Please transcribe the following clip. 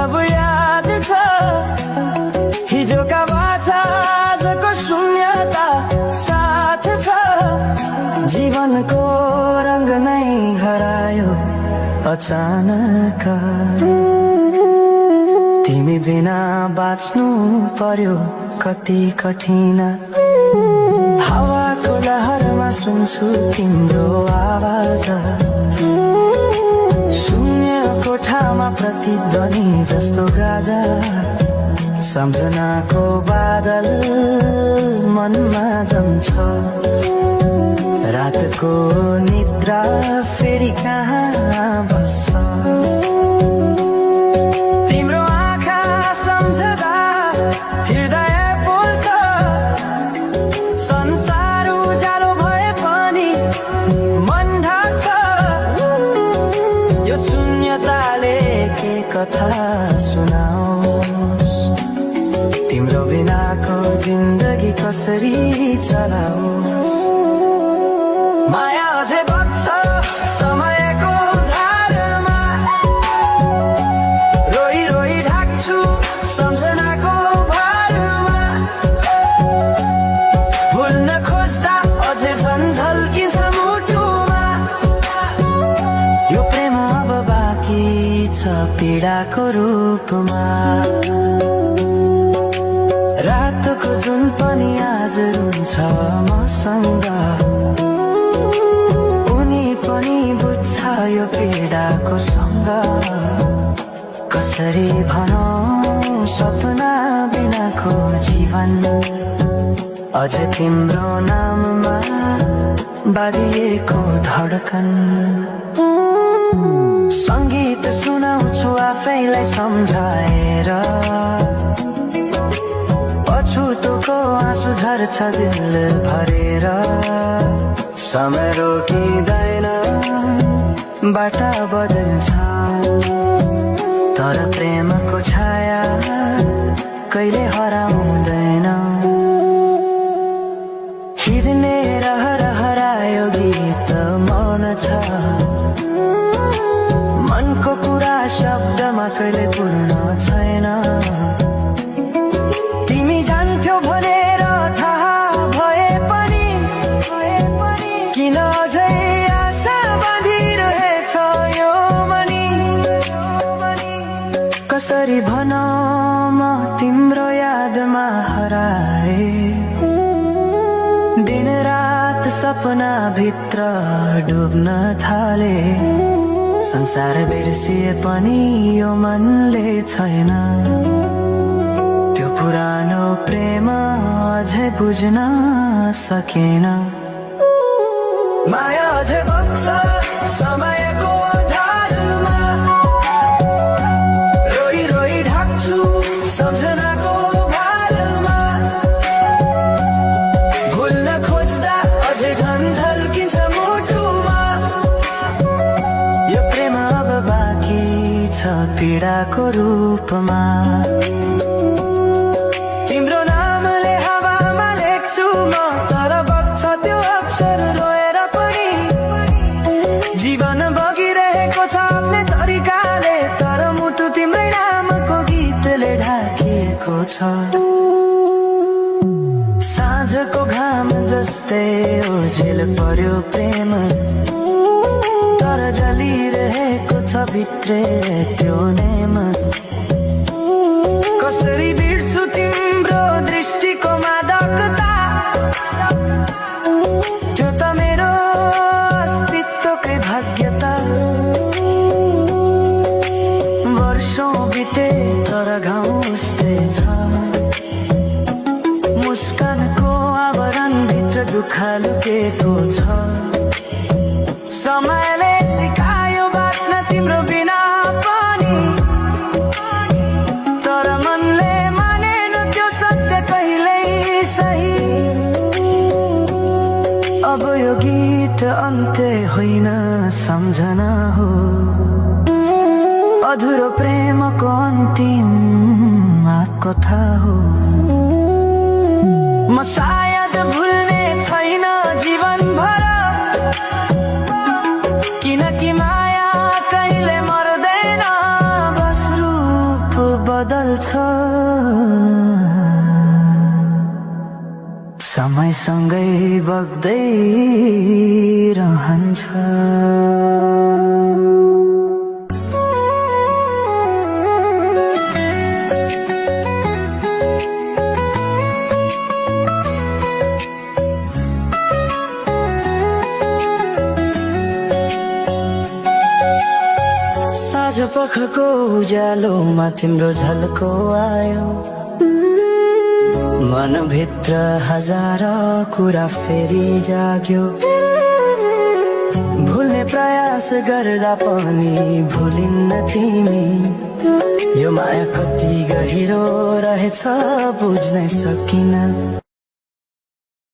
अब याद छ हिजोका बाछा आजको शून्यता साथ छ जीवनको रंग नै हरायो अचानक तिमी बिना बाँच्नु पर्यो कति कठिन हावाको लहरमा सुन्छु तिम्रो आवाज शून्य कोठामा प्रतिध्वनि जस्तो गाजा सम्झनाको बादल मनमा जम्छ रातको निद्रा फेरि कहाँ बस्छ तिम्रो आँखा सम्झदा हृदय पोल्छ संसार उज्यालो भए पनि मन ढाक्छ यो शून्यताले के कथा सुनाओस् तिम्रो बिनाको जिन्दगी कसरी चलाओस् माया अझै बग्छ समयको धारमा रोई रोई ढाक्छु सम्झनाको भारमा भुल्न खोज्दा अझै झल्किन्छ मुटुमा यो प्रेम अब बाँकी छ पीडाको रूपमा रातको जुन पनि आज रुन्छ मसँग पनि बुझ्छ यो पीडाको सँग कसरी भनौं सपना बिनाको जीवन अझ तिम्रो नाममा बाँधिएको धडकन संगीत सुनाउँछु आफैलाई सम्झाएर पछुतोको आँसु झर्छ दिल भरेर समय रोकिँदैन बाटा बदल्छ तर प्रेमको छाया कहिले हराउँदैन हिँड्ने हरायो गीत मौन छ मनको कुरा शब्दमा कहिले पूर्ण छैन तिमी जान्थ्यौ भनेर थाहा भए पनि किन अझै आशा बाँधिरहेछ यो मनी कसरी भनौं म तिम्रो यादमा हराए दिन रात सपना भित्र डुब्न थाले संसार बिर्सिए पनि यो मनले छैन त्यो पुरानो प्रेम अझै बुझ्न सकेन माया अझै बग्छ समयको धारमा रोई रोई ढाक्छु सम्झनाको भारमा भुल्न खोज्दा अझै झल्किन्छ मुटुमा यो प्रेम अब बाँकी छ पीडाको रूपमा तिम्रो नामले हावामा लेख्छु म तर बग्छ त्यो अक्षर रोएर पनि जीवन बगिरहेको छ आफ्नै तरिकाले तर मुटु तिम्रै नामको गीतले ढाकिएको छ साँझको घाम जस्तै ओझेल पर्यो प्रेम तर जलिरहेको छ भित्रै त्यो नेम कसरी बिर्छु तिम्रो दृष्टिको मादकता त्यो त मेरो अस्तित्वकै भाग्यता वर्षौं बिते तर घाउ उस्तै छ मुस्कानको आवरण भित्र दुःख लुकेको छ समयले सिकायो बाँच्न तिम्रो बिना पनि तर मनले मानेन त्यो सत्य कहिल्यै सही अब यो गीत अन्त्य होइन सम्झना हो अधुरो प्रेमको अन्तिम कथा हो म सायद भुल्ने छैन जीवन भर किनकि माया कहिले मर्दैन बस रूप बदल्छ, समयसँगै बग्दै रहन्छ। साँझ पखको उज्यालोमा तिम्रो झल्को आयो, मनभित्र हजार कुरा फेरि जाग्यो। भुल्ने प्रयास गर्दा पनि भुलिन्न तिमी, यो माया कति गहिरो रहेछ बुझ्नै सकिन।